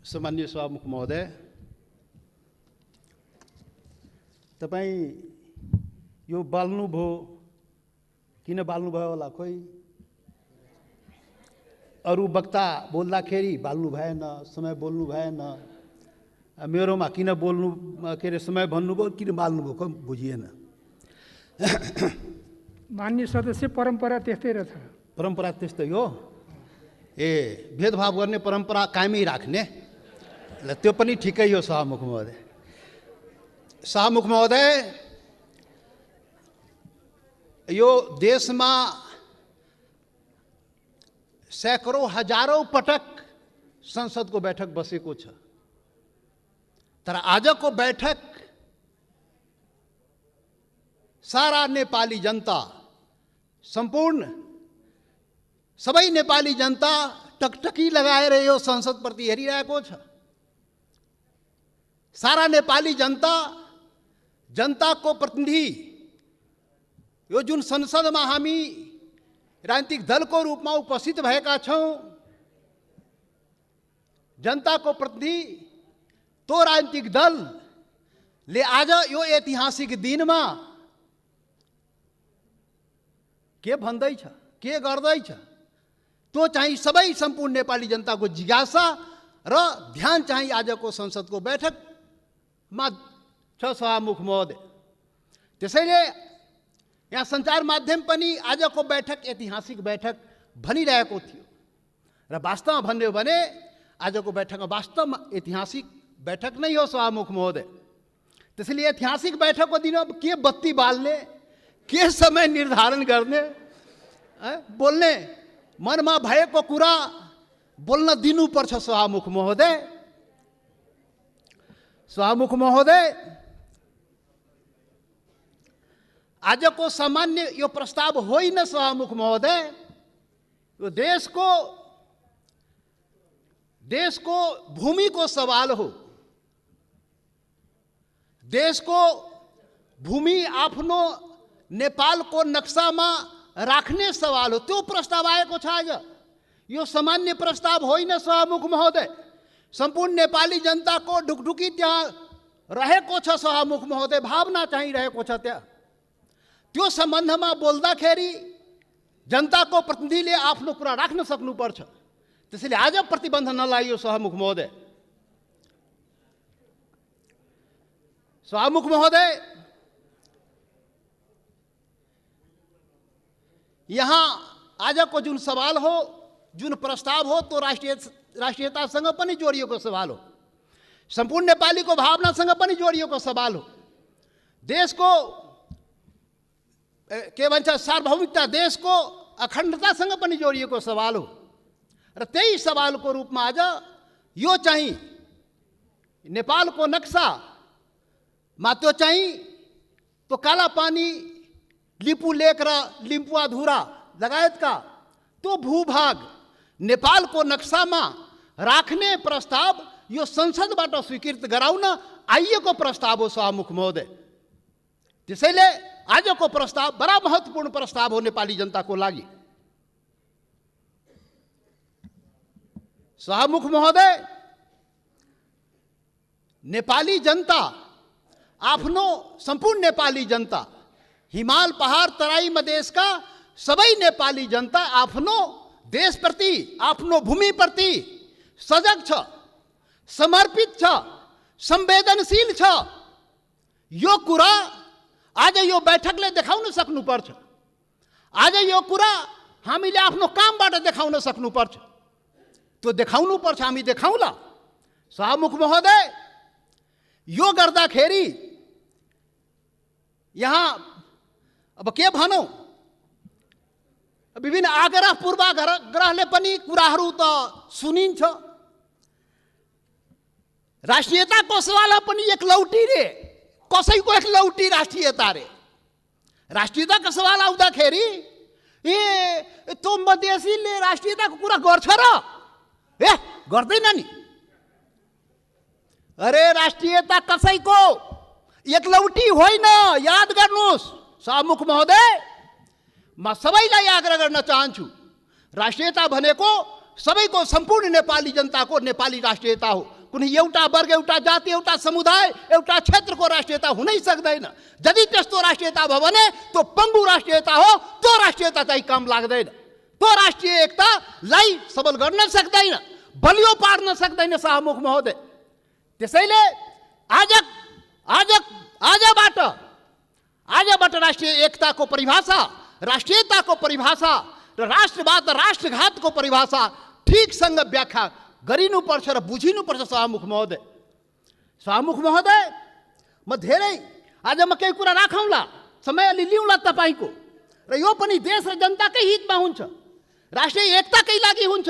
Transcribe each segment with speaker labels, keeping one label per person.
Speaker 1: सामान्य सभामुख महोदय, तपाईँ यो बाल्नुभयो, किन बाल्नुभयो होला? खोइ अरू वक्ता बोल्दाखेरि बाल्नु भएन, समय बोल्नु भएन, मेरोमा किन बोल्नु के अरे समय भन्नुभयो, किन बाल्नुभयो खोइ बुझिएन।
Speaker 2: मान्य सदस्य, परम्परा त्यस्तै रहेछ।
Speaker 1: परम्परा त्यस्तै हो। भेदभाव गर्ने परम्परा कायमै राख्ने, त्यो पनि ठिकै हो। सभामुख महोदय, सभामुख महोदय, यो देशमा सैकड़ों हजारौं पटक संसदको बैठक बसेको छ, तर आजको बैठक सारा नेपाली जनता, सम्पूर्ण सबै नेपाली जनता टकटकी लगाएर यो संसदप्रति हेरिरहेको छ। सारा नेपाली जनता, जनताको प्रतिनिधि, यो जुन संसदमा हामी राजनीतिक दलको रूपमा उपस्थित भएका छौं, जनताको प्रतिनिधि तो राजनीतिक दलले आज यो ऐतिहासिक दिनमा के भन्दैछ, के गर्दैछ, त्यो चाहिँ सबै सम्पूर्ण नेपाली जनताको जिज्ञासा र ध्यान चाहिँ आजको संसदको बैठकमा छ। सभामुख महोदय, त्यसैले यहाँ सञ्चार माध्यम पनि आजको बैठक ऐतिहासिक बैठक भनिरहेको थियो र वास्तवमा भन्यो भने आजको बैठकमा वास्तवमा ऐतिहासिक बैठक नै हो। सभामुख महोदय, त्यसैले ऐतिहासिक बैठकको दिन अब के बत्ती बाल्ने, के समय निर्धारण गर्ने, बोल्ने मनमा भएको कुरा बोल्न दिनुपर्छ। सभामुख महोदय, सभामुख महोदय, आजको सामान्य यो प्रस्ताव होइन। सभामुख महोदय, यो देशको भूमिको सवाल हो। देशको भूमि आफ्नो नेपालको नक्सामा राख्ने सवाल हो, त्यो प्रस्ताव आएको छ आज। यो सामान्य प्रस्ताव होइन। सभामुख महोदय, सम्पूर्ण नेपाली जनताको ढुकढुकी त्यहाँ रहेको छ। सभामुख महोदय, भावना चाहिँ रहेको छ त्यहाँ। त्यो सम्बन्धमा बोल्दाखेरि जनताको प्रतिनिधिले आफ्नो कुरा राख्न सक्नुपर्छ। त्यसैले आज प्रतिबन्ध नलागियो। सभामुख महोदय, सभामुख महोदय, यहाँ आजको जुन सवाल हो, जुन प्रस्ताव हो, तो राष्ट्रियतासँग पनि जोडिएको सवाल हो, सम्पूर्ण नेपालीको भावनासँग पनि जोडिएको सवाल हो, देशको के भन्छ सार्वभौमिकता, देशको अखण्डतासँग पनि जोडिएको सवाल हो। र त्यही सवालको रूपमा आज यो चाहिँ नेपालको नक्सामा त्यो चाहिँ तो कालापानी, लिपु लेक र लिम्पुवाधुरा लगायतका त्यो भूभाग नेपालको नक्सामा राख्ने प्रस्ताव यो संसदबाट स्वीकृत गराउन आइएको प्रस्ताव हो। सभामुख महोदय, त्यसैले आजको प्रस्ताव बडा महत्त्वपूर्ण प्रस्ताव हो नेपाली जनताको लागि। सभामुख महोदय, नेपाली जनता आफ्नो, सम्पूर्ण नेपाली जनता, हिमाल पहाड तराई मधेसका सबै नेपाली जनता आफ्नो देशप्रति, आफ्नो भूमिप्रति सजग छ, समर्पित छ, संवेदनशील छ। यो कुरा आज यो बैठकले देखाउन सक्नुपर्छ। आज यो कुरा हामीले आफ्नो कामबाट देखाउन सक्नुपर्छ। त्यो देखाउनुपर्छ, हामी देखाउला। सभामुख महोदय, यो गर्दाखेरि यहाँ अब के भनौँ, विभिन्न आग्रह पूर्वाग्रहले पनि कुराहरू त सुनिन्छ। राष्ट्रियताको सवाल पनि एक लौटी रे, कसैको एक लौटी राष्ट्रियता रे। राष्ट्रियताको सवाल आउँदाखेरि त्यो मधेसीले राष्ट्रियताको कुरा गर्छ र? गर्दैन नि। अरे राष्ट्रियता कसैको एक लौटी होइन, याद गर्नुहोस्। सभामुख महोदय, म सबैलाई आग्रह गर्न चाहन्छु, राष्ट्रियता भनेको सबैको, सम्पूर्ण नेपाली जनताको नेपाली राष्ट्रियता हो। कुनै एउटा वर्ग, एउटा जाति, एउटा समुदाय, एउटा क्षेत्रको राष्ट्रियता हुनै सक्दैन। यदि त्यस्तो राष्ट्रियता भयो भने त्यो पङ्गु राष्ट्रियता हो। त्यो राष्ट्रियता चाहिँ काम लाग्दैन। त्यो राष्ट्रिय एकतालाई सबल गर्न सक्दैन, बलियो पार्न सक्दैन शाहमुख महोदय। त्यसैले आजबाट राष्ट्रिय एकताको परिभाषा, राष्ट्रियताको परिभाषा र राष्ट्रवाद र राष्ट्रघातको परिभाषा ठिकसँग व्याख्या गरिनुपर्छ र बुझिनुपर्छ शाहमुख महोदय। शाहमुख महोदय, म धेरै आज म केही कुरा राखौँला, समय अलि लिउँला तपाईँको, र यो पनि देश र जनताकै हितमा हुन्छ, राष्ट्रिय एकताकै लागि हुन्छ,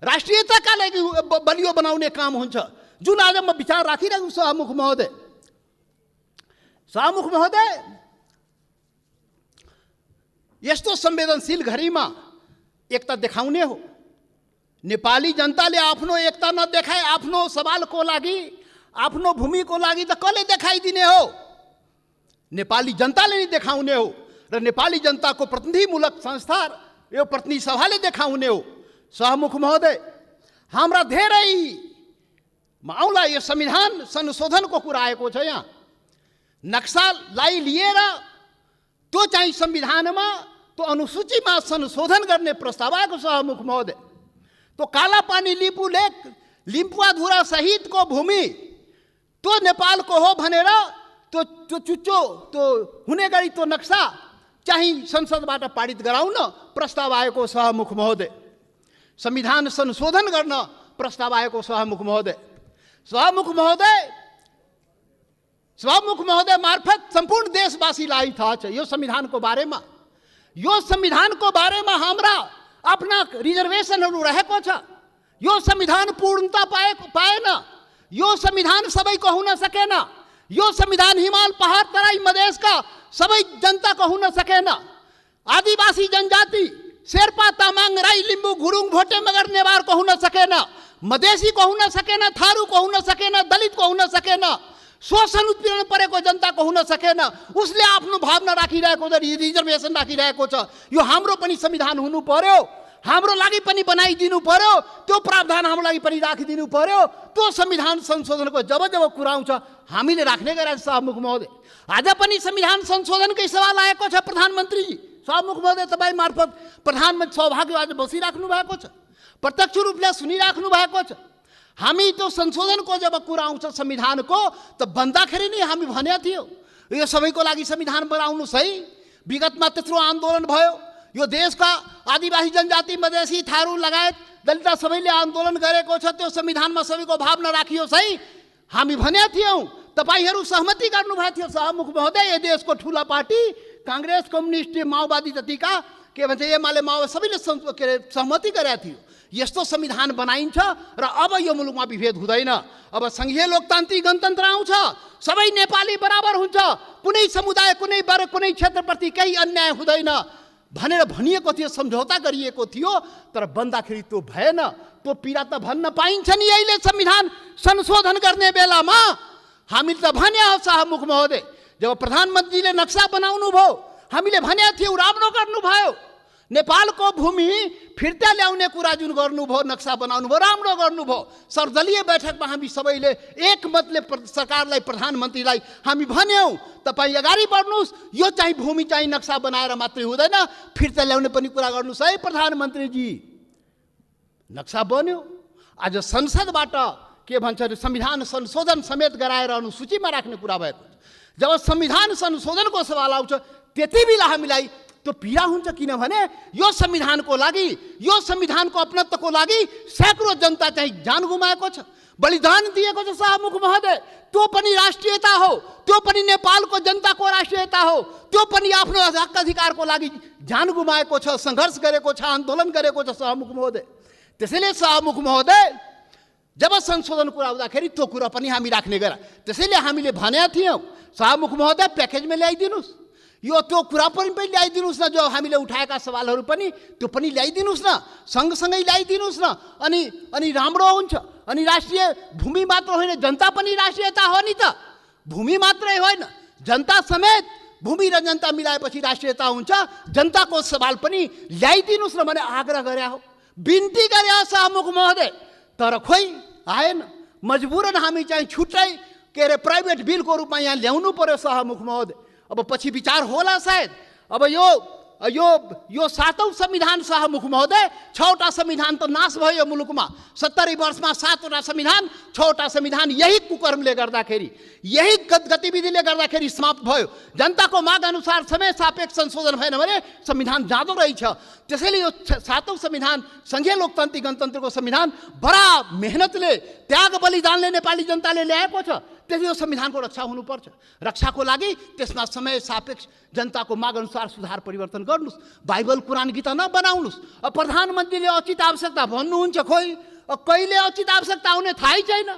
Speaker 1: राष्ट्रियताका लागि बलियो बनाउने काम हुन्छ, जुन आज म विचार राखिरहेको शाहमुख महोदय। शाहमुख महोदय, यस्तो संवेदनशील घडीमा एकता देखाउने हो। नेपाली जनताले आफ्नो एकता नदेखाए आफ्नो सवालको लागि, आफ्नो भूमिको लागि त कसले देखाइदिने हो? नेपाली जनताले नै देखाउने हो र नेपाली जनताको प्रतिनिधिमूलक संस्था, यो प्रतिनिधि सभाले देखाउने हो। शाहमुख महोदय, हाम्रा धेरै आउला यो संविधान संशोधनको कुरा आएको छ। यहाँ नक्सालाई लिएर त्यो चाहिँ संविधानमा, त्यो अनुसूचीमा संशोधन गर्ने प्रस्ताव आएको शाहमुख महोदय। त्यो कालापानी लिपु लेक, लिम्पुवाधुरा सहितको भूमि त्यो नेपालको हो भनेर त्यो चुच्चो त्यो हुने गरी त्यो नक्सा चाहिँ संसदबाट पारित गराउन प्रस्ताव आएको शाहमुख महोदय। संविधान संशोधन गर्न प्रस्ताव आएको शाहमुख महोदय। शाहमुख महोदय मार्फत सम्पूर्ण देशवासीलाई थाहा छ यो संविधानको बारेमा। यो संविधानको बारेमा हाम्रा आफ्ना रिजर्भेसनहरू रहेको छ। यो संविधान पूर्णता पाएन। यो संविधान सबैको हुन सकेन। यो संविधान हिमाल, पहाड, तराई, मधेसका सबै जनताको हुन सकेन। आदिवासी जनजाति, शेर्पा, तामाङ, राई, लिम्बू, गुरुङ, भोटे, मगर, नेवारको हुन सकेन। मधेसीको हुन सकेन, थारूको हुन सकेन, दलितको हुन सकेन, शोषण उत्पीडन परेको जनताको हुन सकेन। उसले आफ्नो भावना राखिरहेको छ, रिजर्भेसन राखिरहेको छ। यो हाम्रो पनि संविधान हुनु पर्यो, हाम्रो लागि पनि बनाइदिनु पर्यो, त्यो प्रावधान हाम्रो लागि पनि राखिदिनु पर्यो। त्यो संविधान संशोधनको जब कुरा आउँछ हामीले राख्ने गरेका शाहमुख महोदय। आज पनि संविधान संशोधनकै सवाल आएको छ प्रधानमन्त्रीजी। शाहमुख महोदय, तपाईँ मार्फत प्रधानमन्त्री सौभाग्य आज बसिराख्नु भएको छ, प्रत्यक्ष रूपले सुनिराख्नु भएको छ। हामी त्यो संशोधनको जब कुरा आउँछ संविधानको, त भन्दाखेरि नै हामी भनेको थियो यो सबैको लागि संविधान बनाउनुहोस् है। विगतमा त्यत्रो आन्दोलन भयो, यो देशका आदिवासी जनजाति, मधेसी, थारू लगायत दलित सबैले आन्दोलन गरेको छ। त्यो संविधानमा सबैको भावना राखियोस् है हामी भनेका थियौँ। तपाईँहरू सहमति गर्नुभएको थियो शाहमुख महोदय। यो देशको ठुला पार्टी काङ्ग्रेस, कम्युनिस्ट, माओवादी जतिका के भन्छ एमाले, माओवादी सबैले सहमति गरेका थियो। यस्तो संविधान बनाइन्छ र अब यो मुलुकमा विभेद हुँदैन। अब संघीय लोकतान्त्रिक गणतन्त्र आउँछ, सबै नेपाली बराबर हुन्छ, कुनै समुदाय, कुनै वर्ग, कुनै क्षेत्रप्रति केही अन्याय हुँदैन भनेर भनिएको थियो, सम्झौता गरिएको थियो। तर बन्दाखेरि त्यो भएन। त्यो पीडा त भन्न पाइन्छ नि अहिले संविधान संशोधन गर्ने बेलामा। हामीले त भने हो शाहमुख महोदय, जब प्रधानमन्त्रीले नक्सा बनाउनु भयो हामीले भनेको थियौँ राम्रो गर्नुभयो। नेपालको भूमि फिर्ता ल्याउने कुरा जुन गर्नुभयो, नक्सा बनाउनु भयो, राम्रो गर्नुभयो। सर्वदलीय बैठकमा हामी सबैले एकमतले सरकारलाई, प्रधानमन्त्रीलाई हामी भन्यौँ तपाईँ अगाडि बढ्नुहोस्, यो चाहिँ भूमि चाहिँ नक्सा बनाएर मात्रै हुँदैन, फिर्ता ल्याउने पनि कुरा गर्नुहोस् है प्रधानमन्त्रीजी। नक्सा बन्यो। आज संसदबाट के भन्छ अरे संविधान संशोधन समेत गराएर अनुसूचीमा राख्ने कुरा भएको छ। जब संविधान संशोधनको सवाल आउँछ त्यति बेला हामीलाई त्यो पीडा हुन्छ, किनभने यो संविधानको लागि, यो संविधानको अपनत्वको लागि सैकड़ों जनता चाहिँ जान गुमाएको छ, बलिदान दिएको छ शाहमुख महोदय। त्यो पनि राष्ट्रियता हो, त्यो पनि नेपालको जनताको राष्ट्रियता हो, त्यो पनि आफ्नो हक अधिकारको लागि जान गुमाएको छ, सङ्घर्ष गरेको छ, आन्दोलन गरेको छ शाहमुख महोदय। त्यसैले शाहमुख महोदय जब संशोधन कुरा आउँदाखेरि त्यो कुरा पनि हामी राख्ने गरा। त्यसैले हामीले भनेका थियौँ शाहमुख महोदय प्याकेजमा ल्याइदिनुहोस्, यो त्यो कुरा पनि ल्याइदिनुहोस् न, जो हामीले उठाएका सवालहरू पनि त्यो पनि ल्याइदिनुहोस् न, सँगसँगै ल्याइदिनुहोस् न। अनि राम्रो हुन्छ। अनि राष्ट्रिय भूमि मात्र होइन, जनता पनि राष्ट्रियता हो नि त। भूमि मात्रै होइन, जनता समेत, भूमि र जनता मिलाएपछि राष्ट्रियता हुन्छ। जनताको सवाल पनि ल्याइदिनुहोस् न भने आग्रह गरे हो, बिन्ती गरे हो शाहमुख महोदय। तर खोइ आएन। मजबुरन हामी चाहिँ छुट्टै के अरे प्राइभेट बिलको रूपमा यहाँ ल्याउनु पर्यो सभामुख महोदय। अब पछि विचार होला सायद। अब यो 7औं संविधान सभामुख महोदय, 6वटा संविधान त नाश भयो मुलुकमा। 70 वर्षमा 7वटा संविधान, 6वटा संविधान यही कुकर्मले गर्दाखेरि, यही गतिविधिले गर्दाखेरि समाप्त भयो। जनताको माग अनुसार समय सापेक्ष संशोधन भएन भने संविधान जाँदो रहेछ। त्यसैले यो 7औं संविधान, संघीय लोकतान्त्रिक गणतन्त्रको संविधान बडा मेहनतले, त्याग बलिदानले नेपाली जनताले ल्याएको छ। त्यसले यो संविधानको रक्षा हुनुपर्छ। रक्षाको लागि त्यसमा समय सापेक्ष जनताको माग अनुसार सुधार परिवर्तन गर्नुस्। बाइबल कुरान गीता नबनाउनुस्। अब प्रधानमन्त्रीले उचित आवश्यकता भन्नुहुन्छ, खोइ कहिले उचित आवश्यकता आउने थाहै छैन।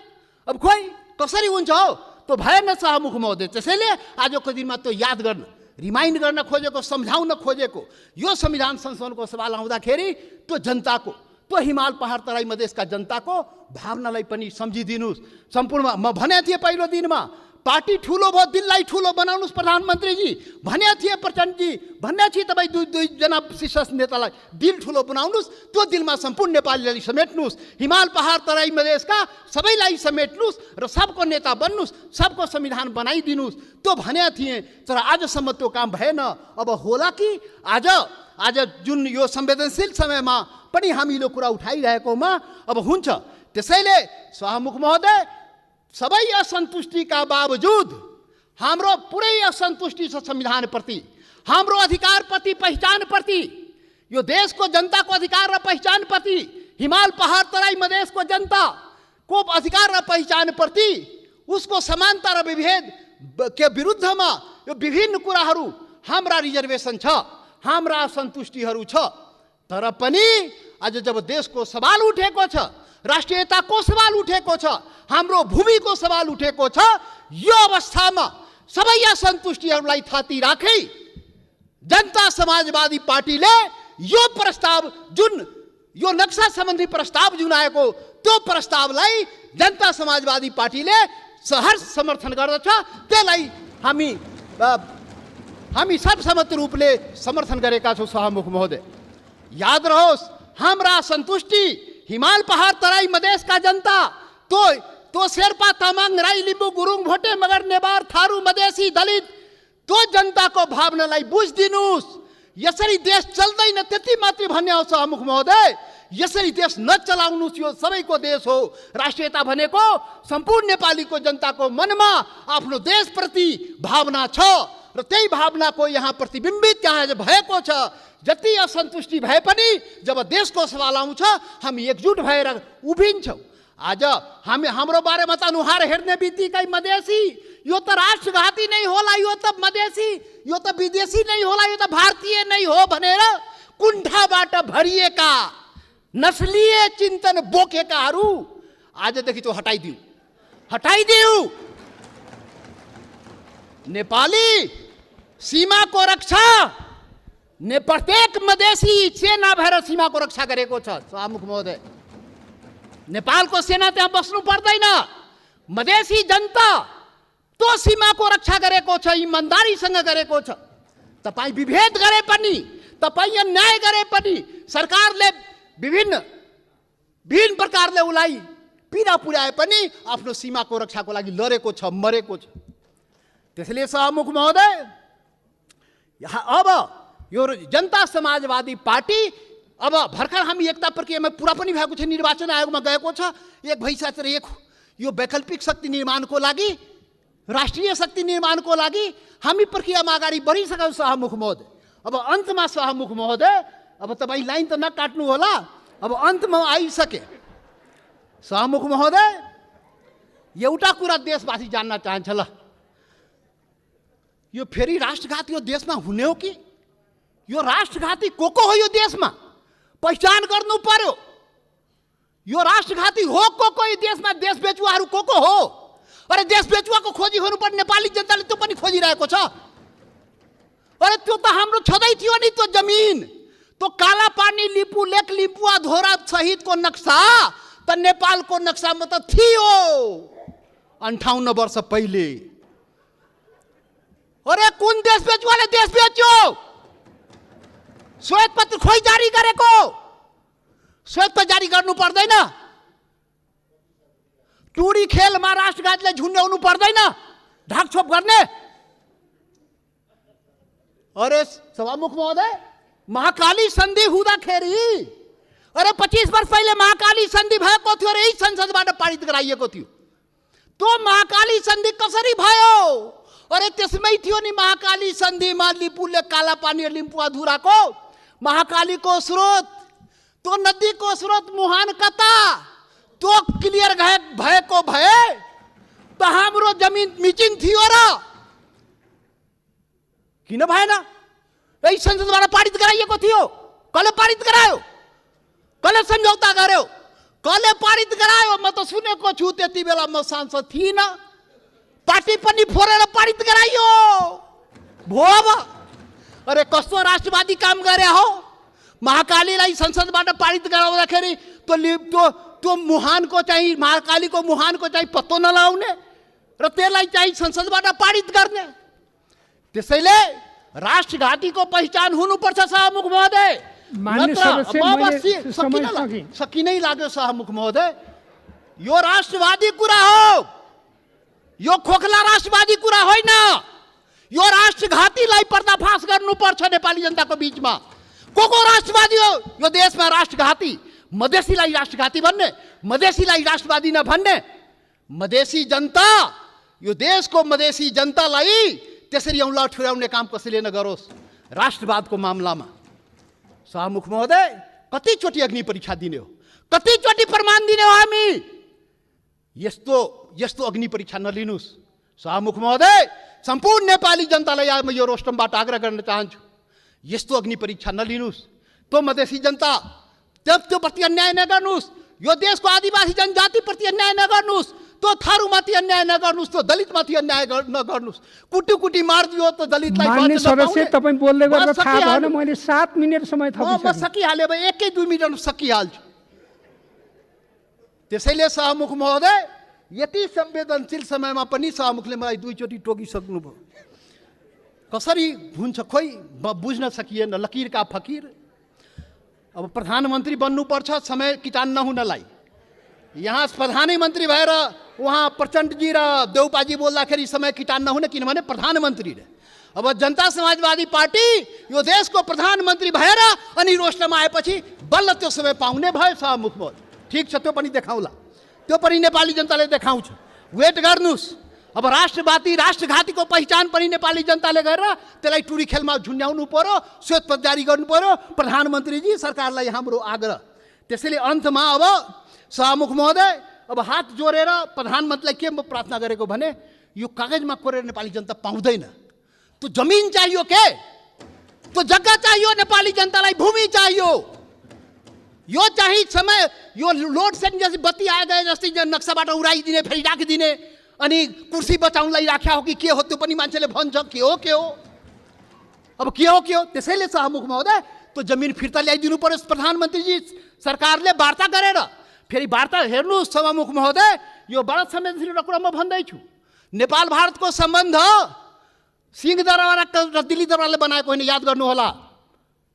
Speaker 1: अब खोइ कसरी हुन्छ हो, त्यो भएन सभामुख महोदय। त्यसैले आजको दिनमा त्यो याद गर्न, रिमाइन्ड गर्न खोजेको, सम्झाउन खोजेको यो संविधान संशोधनको सवाल आउँदाखेरि त्यो जनताको, त्यो हिमाल पहाड तराई मधेसका जनताको भावनालाई पनि सम्झिदिनुहोस्। सम्पूर्ण म भने थिएँ पहिलो दिनमा, पार्टी ठुलो भयो, दिललाई ठुलो बनाउनुहोस् प्रधानमन्त्रीजी भने थिए, प्रचण्डजी भन्ने थिए। तपाईँ दुईजना शीर्ष नेतालाई दिल ठुलो बनाउनुहोस्, त्यो दिलमा सम्पूर्ण नेपालीलाई समेट्नुहोस्, हिमाल पहाड तराई मधेसका सबैलाई समेट्नुहोस् र सबको नेता बन्नुहोस्, सबको संविधान बनाइदिनुहोस्, त्यो भने थिएँ। तर आजसम्म त्यो काम भएन। अब होला कि आज जुन यो संवेदनशील समयमा पनि हामी यो कुरा उठाइरहेकोमा अब हुन्छ। त्यसैले सभामुख महोदय, सबै असन्तुष्टिका बावजुद हाम्रो पुरै असन्तुष्टि छ संविधानप्रति, हाम्रो अधिकारप्रति, पहिचानप्रति, यो देशको जनताको अधिकार र पहिचानप्रति, हिमाल पहाड तराई मधेसको जनताको अधिकार र पहिचानप्रति, उसको समानता र विभेद के विरुद्धमा यो विभिन्न कुराहरू, हाम्रा रिजर्भेसन छ, हाम्रा असन्तुष्टिहरू छ। तर पनि आज जब देशको सवाल उठेको छ, राष्ट्रियताको सवाल उठेको छ, हाम्रो भूमिको सवाल उठेको छ, यो अवस्थामा सबै असन्तुष्टिहरूलाई थाती राखी जनता समाजवादी पार्टीले यो प्रस्ताव, जुन यो नक्सा सम्बन्धी प्रस्ताव जुन आएको, त्यो प्रस्तावलाई जनता समाजवादी पार्टीले सहर्ष समर्थन गर्दछ। त्यसलाई हामी सर्वसम्मत रूपले समर्थन गरेका छौँ सभामुख महोदय। याद रहोस्, हाम्रा असन्तुष्टि हिमाल पहाड तराई मधेसका जनता, तो शेर्पा तामाङ राई लिम्बू गुरुङ भोटे मगर नेवार थारू मधेसी दलित, तो जनताको भावनालाई बुझिदिनुहोस्। यसरी देश चल्दैन त्यति मात्रै भन्ने हो सभामुख महोदय। यसरी देश नचलाउनुहोस्, यो सबैको देश हो। राष्ट्रियता भनेको सम्पूर्ण नेपालीको जनताको मनमा आफ्नो देशप्रति भावना छ र त्यही भावनाको यहाँ प्रतिबिम्बित यहाँ भएको छ। जति असन्तुष्टि भए पनि जब देशको सवाल आउँछ हामी एकजुट भएर उभिन्छौँ। आज हाम्रो बारेमा त अनुहार हेर्ने बित्तिकै मधेसी, यो त राष्ट्रघाती नै होला, यो त मधेसी, यो त विदेशी नै होला, यो त भारतीय नै हो भनेर कुण्ठाबाट भरिएका नस्लीय चिन्तन बोकेकाहरू आजदेखि त्यो हटाइदिऊ। नेपाली सीमाको रक्षा प्रत्येक मधेसी सेना भएर सीमाको रक्षा गरेको छ सभामुख महोदय। नेपालको सेना त्यहाँ बस्नु पर्दैन। मधेसी जनता त्यो सीमाको रक्षा गरेको छ, इमान्दारीसँग गरेको छ। तपाईँ विभेद गरे पनि, तपाईँ अन्याय गरे पनि, सरकारले विभिन्न प्रकारले उसलाई पीडा पुर्याए पनि आफ्नो सीमाको रक्षाको लागि लडेको छ, मरेको छ। त्यसैले सभामुख महोदय, अब यो जनता समाजवादी पार्टी, अब भर्खर हामी एकता प्रक्रियामा पुरा पनि भएको छ, निर्वाचन आयोगमा गएको छ। एक भइसकेर यो वैकल्पिक शक्ति निर्माणको लागि, राष्ट्रिय शक्ति निर्माणको लागि हामी प्रक्रियामा अगाडि बढिसक्यौँ सभामुख महोदय। अब अन्तमा सभामुख महोदय, अब तपाईँ लाइन त नकाट्नु होला, अब अन्तमा आइसके। सभामुख महोदय, एउटा कुरा देशवासी जान्न चाहन्छ, ल यो फेरि राष्ट्रघात यो देशमा हुने हो कि? यो राष्ट्रघाती को हो यो देशमा? पहिचान गर्नु पर्यो। यो राष्ट्रघाती हो को यो देशमा? देश बेचुवाहरू को हो? अरे देश बेचुवाको खोजी हुनुपर्ने नेपाली जनताले त्यो पनि खोजिरहेको छ। अरे त्यो त हाम्रो छँदै थियो नि, त्यो जमिन, त्यो काला पानी लिपु लेक लिपुवा धोरा सहितको नक्सा त नेपालको नक्सामा त थियो 58 वर्ष पहिले। अरे कुन देश बेचुवाले देश बेच्यो? श्वेत पत्र खोइ जारी गरेको? श्वेत पत्र जारी गर्नु पर्दैन? टुडी खेलमा राष्ट्रघातलाई झुन्ड्याउनु पर्दैन, ढाकछोप गर्ने। अरे सभामुख महोदय, महाकाली सन्धि हुँदाखेरि, अरे 25 वर्ष पहिले महाकाली सन्धि भएको थियो र यही संसदबाट पारित गराइएको थियो। त्यो महाकाली सन्धि कसरी भयो? अरे त्यसमै थियो नि महाकाली सन्धिमा लिपुले कालापानी र लिम्पुवाधुराको महाकालीको स्रोत, त्यो नदीको स्रोत मुहान कता, त्यो क्लियर भएको भए त हाम्रो जमिन मिचिन थियो र किन भएन? यही संसदबाट पारित गराइएको थियो। कसले पारित गरायो? कसले सम्झौता गर्यो? कसले पारित गरायो? म त सुनेको छु, त्यति बेला म सांसद थिइनँ, पार्टी पनि फोरेर पारित गराइयो भो। अब अरे कस्तो राष्ट्रवादी काम गरे हो? महाकालीलाई संसदबाट पारित गराउँदाखेरि त्यो मुहानको चाहिँ, महाकालीको मुहानको चाहिँ पत्तो नलाउने र त्यसलाई चाहिँ संसदबाट पारित गर्ने। त्यसैले राष्ट्रघातीको पहिचान हुनुपर्छ सभामुख महोदय। सकिनै लाग्यो सभामुख महोदय। यो राष्ट्रवादी कुरा हो, यो खोखला राष्ट्रवादी कुरा होइन। यो राष्ट्रघातीलाई पर्दाफास गर्नुपर्छ नेपाली जनताको बीचमा। को राष्ट्रवादी हो यो देशमा? राष्ट्रघाती, मधेसीलाई राष्ट्रघाती भन्ने, मधेसीलाई राष्ट्रवादी नभन्ने। मधेसी जनता, यो देशको मधेसी जनतालाई त्यसरी औँला ठुर्याउने काम कसैले नगरोस् राष्ट्रवादको मामलामा। सभामुख महोदय, कतिचोटि अग्नि परीक्षा दिने हो, कतिचोटि प्रमाण दिने हो हामी? यस्तो अग्नि परीक्षा नलिनुहोस् सभामुख महोदय। सम्पूर्ण नेपाली जनतालाई आज म यो रोस्टमबाट आग्रह गर्न चाहन्छु, यस्तो अग्नि परीक्षा नलिनुहोस्। त्यो मधेसी जनता त्यो प्रति अन्याय नगर्नुहोस्, यो देशको आदिवासी जनजातिप्रति अन्याय नगर्नुहोस्, त्यो थारूमाथि अन्याय नगर्नुहोस्, त्यो दलितमाथि अन्याय नगर्नुहोस्। कुटी मारिदियो त दलितलाई।
Speaker 2: माननीय सदस्य, तपाईँ बोल्दै गर्दा थाहा भएन, मैले 7 मिनेट समय थपिसकेँ।
Speaker 1: म सकिहालेँ, 1-2 मिनट सकिहाल्छु। त्यसैले सभामुख महोदय, यति संवेदनशील समयमा पनि सभामुखले मलाई 2 चोटि टोकिसक्नुभयो। कसरी हुन्छ खोइ बुझ्न सकिएन। लकीर का फकीर। अब प्रधानमन्त्री बन्नुपर्छ समय किटान नहुनलाई। यहाँ प्रधानमन्त्री भएर उहाँ प्रचण्डजी र देउपाजी बोल्दाखेरि समय किटान नहुने, किनभने प्रधानमन्त्री रे। अब जनता समाजवादी पार्टी यो देशको प्रधानमन्त्री भएर अनि रोस्टमा आएपछि बल्ल त्यो समय पाउने भयो सभामुख महोदय। ठिक छ, त्यो पनि देखाउला, त्यो पनि नेपाली जनताले देखाउँछ। वेट गर्नुहोस्। अब राष्ट्रघातीको पहिचान पनि नेपाली जनताले गरेर त्यसलाई टुरी खेलमा झुन्ड्याउनु पर्यो, श्वेतपत्र जारी गर्नु पर्यो। प्रधानमन्त्रीजी, सरकारलाई हाम्रो आग्रह। त्यसैले अन्तमा अब सभामुख महोदय, अब हात जोडेर प्रधानमन्त्रीलाई के म प्रार्थना गरेको भने, यो कागजमा कोरेर नेपाली जनता पाउँदैन। त्यो जमिन चाहियो के, त्यो जग्गा चाहियो नेपाली जनतालाई, भूमि चाहियो। यो चाहिँ समय, यो लोड सेडिङ जस्तै बत्ती आए गए जस्तै नक्साबाट उडाइदिने, फेरि राखिदिने, अनि कुर्सी बचाउनलाई राख्या हो कि के हो त्यो पनि मान्छेले भन्छ। के हो अब के हो? त्यसैले सभामुख महोदय, त्यो जमिन फिर्ता ल्याइदिनु पर्यो। प्रधानमन्त्रीजी सरकारले वार्ता गरेर, फेरि वार्ता हेर्नुहोस् सभामुख महोदय, यो बडा संवेदनशील कुरा म भन्दैछु। नेपाल भारतको सम्बन्ध सिंहदरबार र दिल्ली दरबारले बनाएको होइन, याद गर्नुहोला।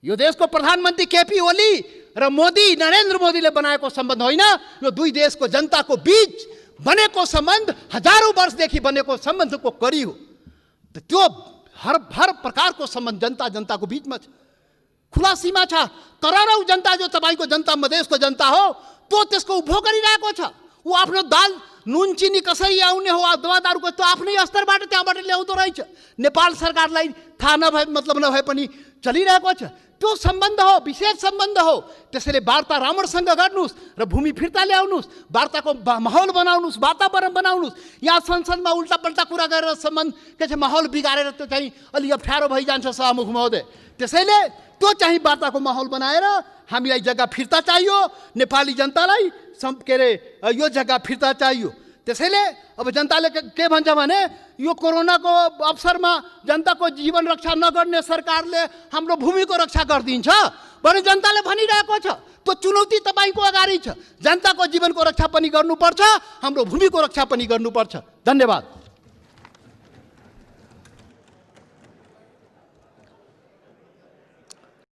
Speaker 1: यो देशको प्रधानमन्त्री केपी ओली र मोदी, नरेन्द्र मोदीले बनाएको सम्बन्ध होइन। यो दुई देशको जनताको बीच बनेको सम्बन्ध, हजारौं वर्षदेखि बनेको सम्बन्धको कडी हो। त्यो हर प्रकारको सम्बन्ध जनताको बीचमा छ, खुला सीमा छ। करोडौं जनता जो तपाईको जनता, मधेसको जनता हो, त्यो त्यसको उपभोग गरिरहेको छ। ऊ आफ्नो दाल नुन चिनी कसरी आउने हो, दवा दारूको त्यो आफ्नै स्तरबाट त्यहाँबाट ल्याउँदो रहेछ। नेपाल सरकारलाई थाहा नभए, मतलब नभए पनि चलिरहेको छ। त्यो सम्बन्ध हो, विशेष सम्बन्ध हो। त्यसैले वार्ता राम्रोसँग गर्नुहोस् र भूमि फिर्ता ल्याउनुहोस्, वार्ताको माहौल बनाउनुहोस्, वातावरण बनाउनुहोस्। यहाँ संसदमा उल्टा पल्टा कुरा गरेर सम्बन्ध के छ माहौल बिगारेर त्यो चाहिँ अलि अप्ठ्यारो भइजान्छ सभामुख महोदय। त्यसैले त्यो चाहिँ वार्ताको माहौल बनाएर हामीलाई जग्गा फिर्ता चाहियो, नेपाली जनतालाई के अरे यो जग्गा फिर्ता चाहियो। त्यसैले अब जनताले के भन्छ भने, यो कोरोनाको अवसरमा जनताको जीवन रक्षा नगर्ने सरकारले हाम्रो भूमिको रक्षा गरिदिन्छ भने जनताले भनिरहेको छ। त्यो चुनौती तपाईको अगाडि छ। जनताको जीवनको रक्षा पनि गर्नुपर्छ, हाम्रो भूमिको रक्षा पनि गर्नुपर्छ। धन्यवाद।